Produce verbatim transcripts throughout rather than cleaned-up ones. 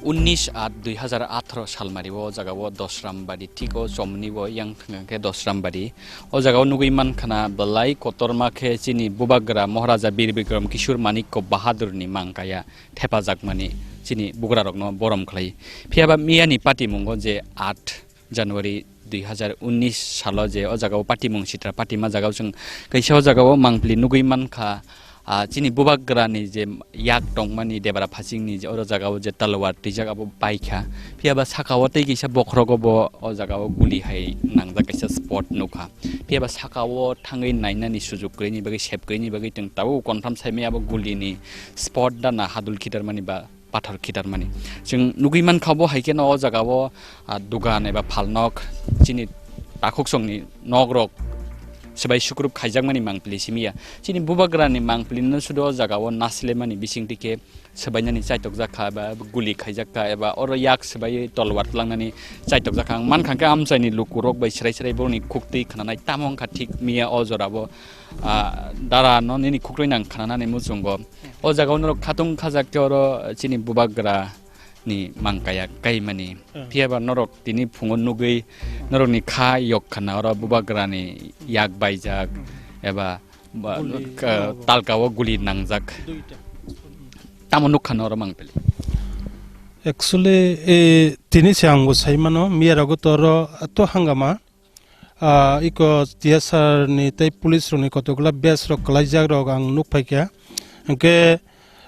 Unnish aat dui hazar atharo salmari o jaga o Dosrambari, thik o chomni o yang thang khe Dosrambari. O jaga o nugui mankha na belai kotorma khe chini bubagra Maharaja Bir Bikram Kishore Manikya Bahadur ni mangkaya thepajakmani chini bugrarokno borom khlai. Phiya ba miyani patimungo je aat January dui hazar unnish salo je o jaga o patimung sitra patima jaga o chwng kaisa o jaga o mangpili nugui mankha, ah, chini bubagrani je yak tongmani debra phasingni je oro jaga o je talwar twijak abo paikha. Phiya ba saka o tei kaisa bokhorogo bo o jaga o guli hai nangjak kaisa spot nukha. Phiya ba saka o thangwi nainani sujuk kwrwini bagwi sep kwrwini bagwi chwng tabuk confirm saimaya abo gulini spot da na hadul khitarmani ba pathor khitarmani. Chwng nugui mankha bo hai kheno o jaga o, ah, dugan eba phalnok chini takhuksongni nokrok swbai sukrup khaijakmani mangpili simiya. Chini bubagrani mangpilino sudo o jaga o naslemani bisingtwi khe swbainani chaitokjak kha eba guli khaijakha eba oro yak swbai tolwar tlangnani chaitokjak kha. Ang mankha khe amchaini lukurok bai srai srai borokni khuktwi khnanai tamo wngkha thik miya o jorabo, ah, dara no nini khuktwi nang khnanani muchungo. O jaga o norok khatung khajak khe oro chini bubagra ni mangkaya kaimani. Hmm. Phiya ba norok tini phungo nugui norokni kha yok khana oro bubagra ni yak baijak Hmm. eba ba, Guli, ka-, oh. talka o guli nangjak. Duita. Tamo nuk khana oro mangpili. Actually, eh, tini se ang bo sai mano, miya rogo to oro to hangama. Ah, iko T S R ni tei police rokni kotokla base rok kwlaijak rok ang nuk phaikha. Hwnkhe,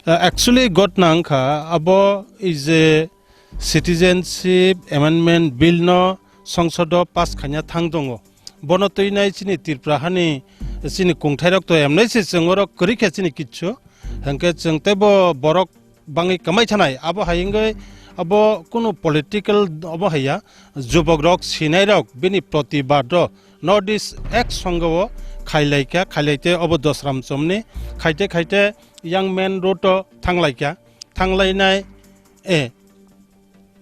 ah, actually gotna wngkha abo ei je Citizenship Amendment Bill no Songsodo pass khaina thang tongo. Bono twinai chini Tripura hani chini kungthai rok to emnai se chwng oro kwrwi kha chini kichu. Hwnkhe chwng teibo borok bangwi kwmai thanai. Abo hai wngwi abo kunu political obo haiya, jubok rok sinai rok bini protibad o North East ek songho o khailai kha, khailai te obo Dosram chomni khaite khaite yang main road o thanglai kha, thanglainai, eh,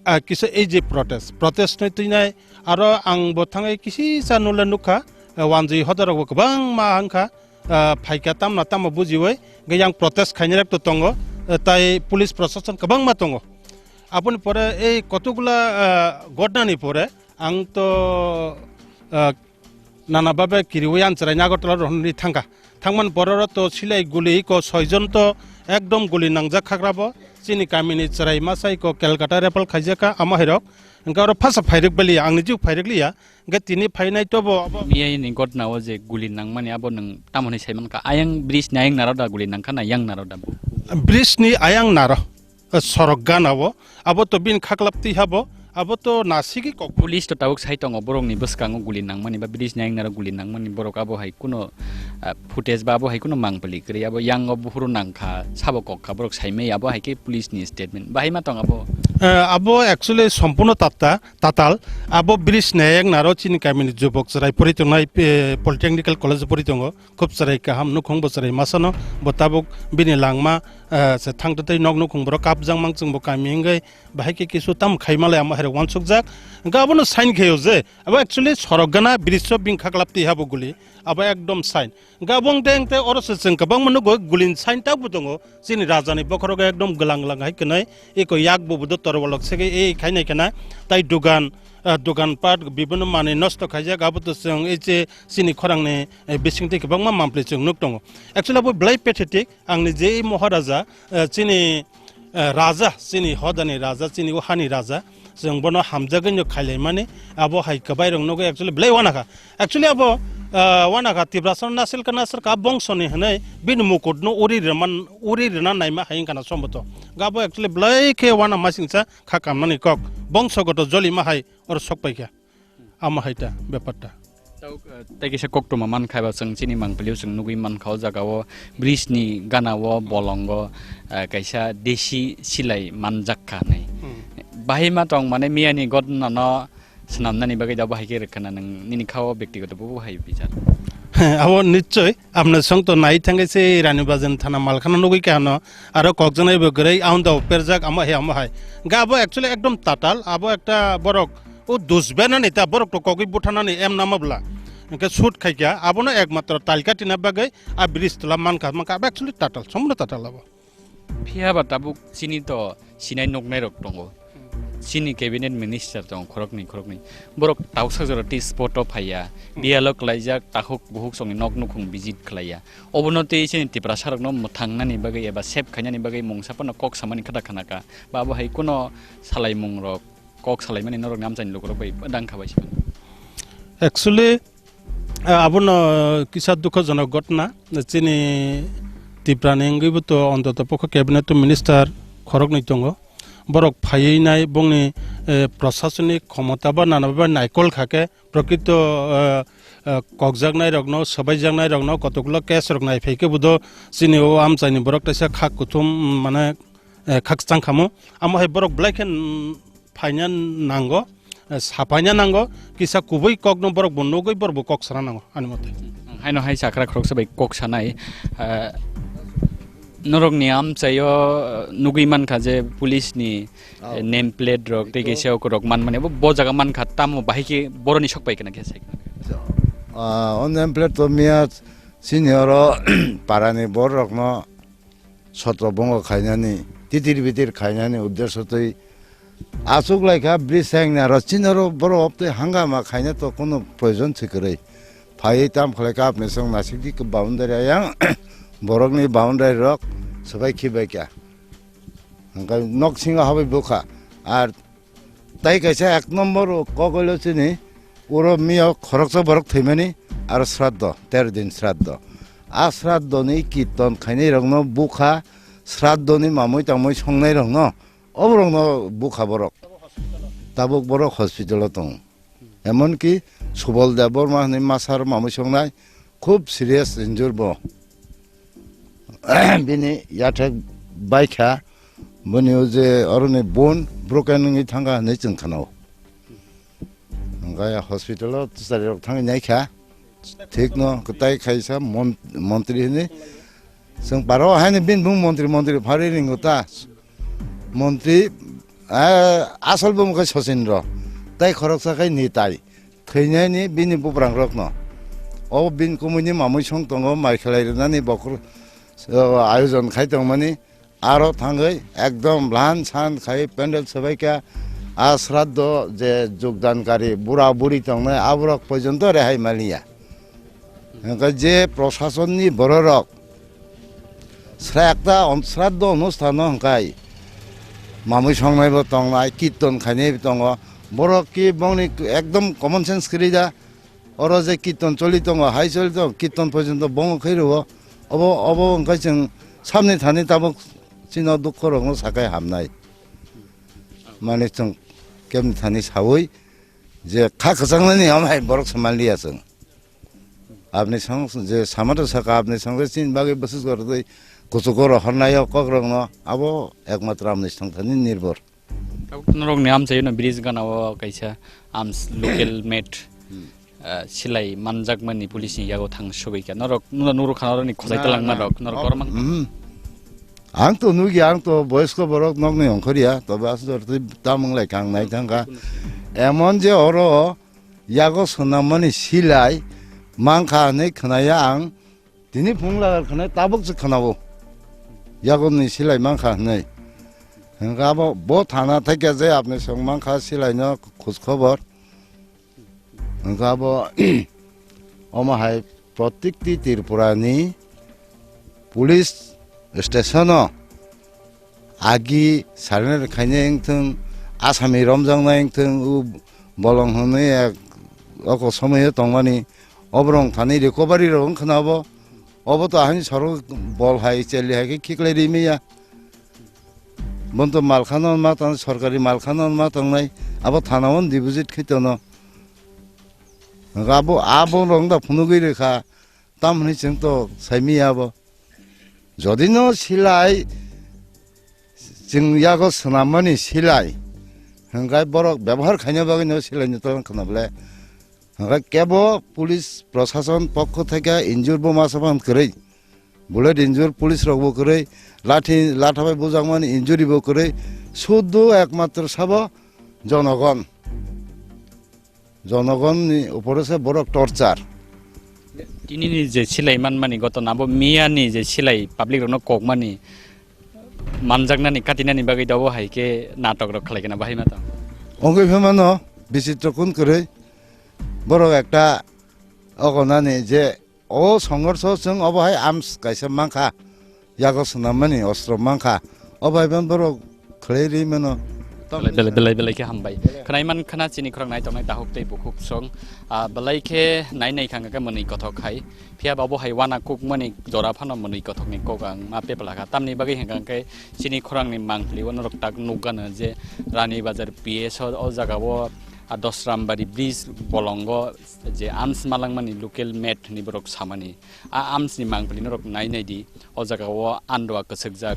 ah, kisa ei je protest, protest ni twinai aro ang bo thangwi kisi cha nule nukha, eh, wanjwi hoda rok bo kwbangma wngkha, ah, phaikha tamna tamo bujiwi, hwnkhe yang protest khainai rok to tongo, ah, tai police proshashan kwbangma tongo. Aboni pore ei kotokgula, ah, gotnani pore ang to, ah, nana babe kiriwi ang chwraini Agartala rohornani thangkha. Thangmani pore oro to silai guli iko soijon to ekdom guli nangjak khakrabo. Chini kamini chwrai masa iko Calcutta refer khaijakha amo hairok. Hwnkhe oro phasa phairwk baliya, ang nijik phairwk liya. Hwnkhe tini phainai tobo abo. Miyai ni gotna o je guli nangmani abo nwng tamo hinwi sai mankha? Ayang bridge ni ayang naro da guli nangkha na yang naro da bo? Bridge ni ayang naro, eh, sorok gana o. Abo to bini khaklap twi habo. Abo to nasigi kok. Police to tabuk sai tongo borok ni bwskango guli nangmani ba bridge ni ayang naro guli nangmani borok abo hai kuno, ah, footage ba abo hai kuno mangpili kwrwi abo yang o buphuru nangkha sabo kok kha borok saimai abo hai khe police ni statement bahai ma tong abo. Eh, abo actually sompurno tatta. Tatal, abo bridge ni ayang naro chini kamini jubok chwrai pori tongnai, eh, Polytechnical College o pori tongo. Khub chwrai kaham nukhung bo chwrai masano, bo tabuk bini langma, eh, se thangtwtwi nok nukhung borok kapjak mang chwngbo kami wngwi bahai khe kisu tam khai malai amo hairok uansukjak. Hwnkhe abono sign khaio je, abo actually sorok gana bridge o bini khaklap twi habo guli, abo ekdom sign. Hwnkhe abo wngte wngte oro se chwng kwbangma nugo gulini sign tabukbo tongo. Chini rajani bokhorogo ekdom glang glang hai kwnwi eko yak bubudo torwalok segwi ei khainai khna tai dugan, ah, dugan pat bibinno manwi nosto khaijak abo to chwng ei je chini khorangni, eh, bisingtwi kwbangma mampli chwng nuk tongo. Actually abo belai pathetic, angni je ei Maharaja, eh, chini, eh, raja, chini hodani raja, chini o hani raja, chwng bono hamjagwi no khailaimani, abo hai kwbai rok nugwi actually belai uanakha. Actually abo, ah, wana kha Tiprasa nasil ka nasil ka bongso ni hwnwi bini mukut no uri rwman, uri rwna naima hai wngkha na somboto. Gabo actually belai khe wana masingcha kha kamnani kok. Bongso goto joli ma hai oro sok pai kha. Amo hai ta bepar ta. Tei, eh, tei kisa koktwma man kha ba chwng chini mangpili o chwng nugwi man kha o jaga o bridge ni gana o bolongo, eh, kaisa desi silai manjak kha hinwi. Hmm. Bahai ma tong mane miya ni gotna no swnamnani bagwi da bahai khe rwkha na nwng nini kha o bektigoto bo bahai bichar? Abo nichoi. Amno song to nai thangwi se Rani Bazar thana malkhano nugwi kha hano, aro kokjaknai bo gwnwi, aun da perjak amo hai amo hai. Ga abo actually ekdom tatal, abo ekta borok o dusbenani ta borok to kogwi buthanani em nama bla. Hwnkhe shoot khai kha, abono ekmatro talka tina bagwi a bridge tla mankha, mankha abo actually tatal, somno tatal abo. Phiya ba tabuk chini to sinai nuknai rok tongo. Chini cabinet minister tongo khoroknwi khoroknwi. Borok tausa jora tei spot o phaiya. Hmm. Biyalo kwlaijak takhuk bukhuk songni nok nukhung visit khlaiya. Obono tei chini Tiprasa rokno mwthangnani bagwi eba save khainani bagwi mungsa phano kok samani khata khanaka. Ba abo hai kuno salaimung rok, kok salaimani norokni amchaini lukurok bai dang kha bai se. Actually, ah, abono kisa dukhojonok ghotna. Chini Tiprani wngwi bo to ontoto pokho cabinet o minister khoroknwi tongo. Borok phaiwi nai bongni, eh, prosasonik khomota ba nana ba naikol kha khe prokrito, eh, eh, kokjaknai rokno, swbaijaknai rokno, kotokgulo case rok nai phai khe bo do chini o amchaini borok teisa khak kuthum, mane, eh, khakchang khamu. Amo hai borok belai khe, mm, phaina nango, eh, sapaina nango, kisa kubui kokno borok bo nugwi borok bo kok sana nango, ani mote. Haino hai chakra khoroksa bai kok sanai, eh, norokni amchaio, eh, nugwi mankha je police ni, eh, name plate rok tei kaisa ok rok man mani bo, bo jaga mankha, tamo bahai khe boroni sok pai kana khe sai. Ah, o name plate to miya sini oro parani borok rokno sotro bongo khainani, titir bitir khainani uddesho twi achuk lai kha, bridge sengni aro chini oro borok obtwi hangama khaina to kunu proyojon se kwrwi. Phaiwi tam khlai kha apni song nasik di boundary ayang borokni boundary rok swbai khibai kha. Hwnkhe nok singo habwi bukha. Ar Tai kaisa ek nombor kok oilo chini uro miyo khoroksa borok thwimani aro sraddho, tero din sraddho. A sraddhoni kirton khainai rokno bukha, sraddhoni mamui tamui songnai rokno, oborokno bukha borok. Tabuk borok hospital o tongo. Emonki Subol Debbarma hinwi masa aro mamui songnai, khub serious injure bo. Bini yathek baikha, bini o je oroni bone broken wngwi thangkha hinwi chwng khanao. Hwnkhe hospital o twsari rok thangwi naikha, thikno kwtai khaisa mon-, montri hinwi. Chwng paro haino bini bung montri, montri pharwi ringo ta. Montri, eh, asol bumung khe Sachin Rao, tei khoroksa khe Nitai. Thwinaini bini buprangrokno. O bini kumuini mamui song tongo, mai khlai rwnani bokhor, eh, ayojon khai tongmani. Aro thangwi ekdom lan san khai pandal swbaikha. A sraddho je jogdankari bura buri tongnai, aborok porjonto rehai maliya. Hwnkhe je prosasonni bororok sra-, ekta on-, sraddho onusthano hwnkhe mamui songnaibo tongnai, kirton khainaibo tongo. Borok ki bongni ekdom common sense kwrwi da. Oro je kirton choli tongo, hai choli tongo, kirton porjonto bongo khe rwo. Obo, obo hwnkhe chwng samni thani tabuk chino dukho rokno sakai hamnai. Mane chwng kebni thani saui je kha kwchangnani hamhai borok se manliya chwng. Aboni song je samato saka aboni song je chini bagwi bwswk jorwtwi kuchugo rohornaio kokrokno abo ekmatro aboni song thani nirbhor. Tabuk norokni amchaino bridge gana o kaisa arms local made, ah, silai manjakmani police ni yago thang sogwi kha. Norok, norok nurok khana norokni khojai talangma rok, norok oro mang. Ang to nugya, ang to boyosko borok nokni ongkhorya, tobe aswk jorwtwi tamung lai kha ang nai thangkha. Emon je oro yago swnamani silai mankha hinwi khwnaya ang, tini phung lagar khwnai tabuk se khwnao. Yagoni silai mankha hinwi. Hwnkhe abo bo thana thaikhe je apni song mankha silaino khoj khobor. Hwnkhe abo omo hai protikti Tripurani police station o agi surrender khainai wngthung, asami romjaknai wngthung, o bolong hwnwi ek oko somoio tongmani, Oborok thani recovery rok wng khna obo. Obo to ahini sorok bol hai cheli hai khe khiklai ri maya. Bon to malkhano ma tang, sorkari malkhano ma tangnai. Abo thana on deposit khai tono. Abo, abo rong da phunugwi rikha. Tam hwnwi chwng to sai maya abo. Jodi no silai, chwng yago swnammani silai, hwnkhe borok bebohar khaina bagwi no silai no tong khna bole. Hwnkhe kebo police prosason pokho theke injure bo masa phan kwrwi, bullet injure police rok bo kwrwi, lathi latha bai bujakmani injury bo kwrwi, suddo ekmatro sabo jonogon. Jonogonni upore se borok torchar. Tinini je silai manmani gotona, abo miyani je silai public rokno kokmani, manjaknani, katinani bagwi dobo hai khe natok rok khlai khe na bahai ma tong. Wngwi phaimano bichitro kun kwrwi borok ekta ogonani je O songorso chwng obo hai arms kaisa mankha, yago swnammani ostro mankha, obo hai borok khlai ri mano. Belai, belai, belai, belai khe hambai. Khwnai man khna chini khorang nai tongnai dahuk tei bukhuk song. Ah, belai khe nai nai khang khe mwnwi kothok khai. Phiya ba obo hai wana kukmani jora phano mwnwi kothokni kok ang ma pepla kha. Tamni bagwi hwnkha khe chini khorangni mangpili o norok tak nukgano je Rani Bazar P S o, o jaga o, ah, Dosrambari bridge bolongo je arms malangmani local mate hwnwi borok samani. A arms ni mangpili norok nai nai di. O jaga o andwa kwchwkjak,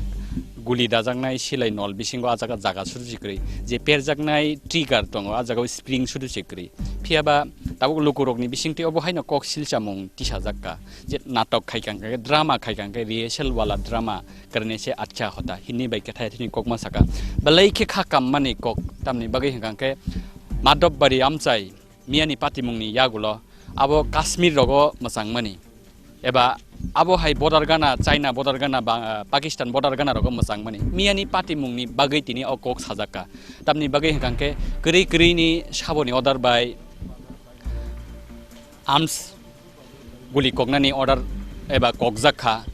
guli dajaknai silai nol bisingo a jaga jaga sudu si kwrwi. Je perjaknai trigger tongo, a jaga o spring sudu si kwrwi. Phiya ba tabuk lukurokni bisingtwi obo haino kok silchamung tisajak kha. Je natok khai kha hwnkhe, drama khai kha hwnkhe, rehearsal wala drama kwrwini se acha hota. Hini bai khe thai thini kok ma saka. Belai khe kha kammani kok tamni bagwi hwnkha hwnkhe Madhobari amchai miyani patimungni yagulo abo Kashmir rogo mwchangmani eba abo hai border gana, China border gana, ba, Pakistan border gana rogo mwchangmani miyani patimungni bagwi tini o kok sajakka. Tamni bagwi hwnkha khe kwrwi kwrwini saboni order bai arms guli koknani order eba kokjak kha.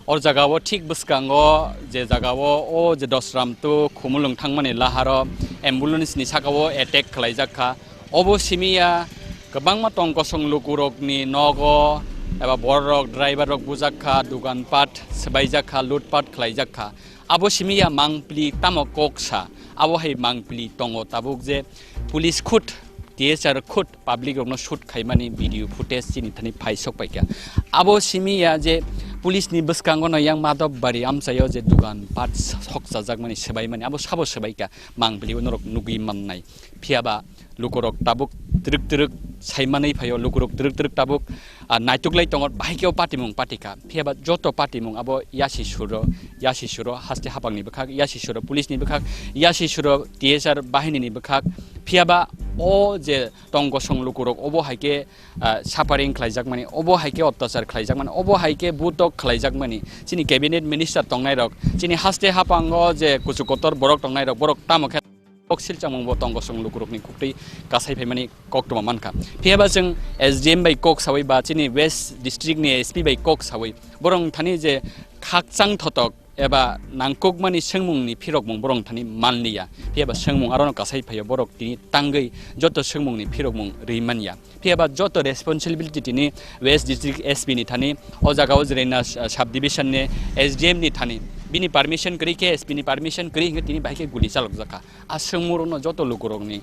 O jaga o thik bwskango je jaga o, o je Dosram to Khumulwng thangmani laharo ambulance ni saka o attack khlaijak kha. Obo simi ya kwbangma tong kosong lukurokni nogo eba bororok driver rok bujak kha, dugan pat swbaijak kha, loot pat khlaijak kha. Abo simi ya mangpili tamo kok sa, abo hai mangpili tongo tabuk je police khut, T S R khut public rokno shoot khaimani video footage chini thani phai sok paikha. Abo simi ya je police ni bwskango no yang Madhobari amchaio je dugan pat sok chajakmani swbaimani abo sabo swbaikha mangpili unorok nugwi mannai. Phiya ba lukurok tabuk twrwk twrwk saimanwi phaio, lukurok twrwk twrwk tabuk, ah, naituklai tongo, bahai khe o patimung patikha. Phiya ba joto patimung abo yasi suro, yasi suro haste hapangni bwkhak, yasi suro police ni bwkhak, yasi suro T S R bahini ni bwkhak. Phiya ba o je tong kosong lukurok obo hai khe, ah, suffering khlaijakmani, obo hai khe otyachar khlaijakmani, obo hai khe butok khlaijakmani. Chini cabinet minister tongnairok, chini haste hapango je kuchu kotor borok tongnairok, borok tamo khe kok silchangmung bo tong kosong lukurokni kuktwi kasai phaimani koktwma mankha. Phiya ba chwng S D M bai kok sawi ba chini West District ni S P bai kok sawi borok thani je khakchang thotok eba nangkukmani swngmungni phirokmung borok thani manliya. Phiya ba swngmung arono kasai phaio, borok tini tangwi joto swngmungni phirokmung rwi manya. Phiya ba joto responsibility tini West District S P ni thani, o jaga o Jirina, uh, Sub Division ni S D M ni thani, bini permission kwrwi khe, S P ni permission kwrwi hwnkhe tini bahai khe guli chalokjakha. A swngmung rokno joto lukurokni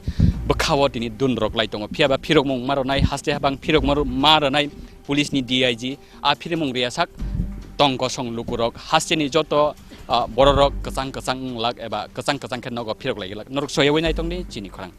bwkhao tini dun rok lai tongo. Phiya ba phirokmung ma rwnai, haste habang phirok ma rw-, ma rwnai police ni D I G, a phirimung riyasak tong kosong lukurok hasteni joto, uh, bororok kwchang kwchang wng lak eba kwchang kwchang khe nogo phirok lai glak. Norok soyawi nai tongdi chini khorang.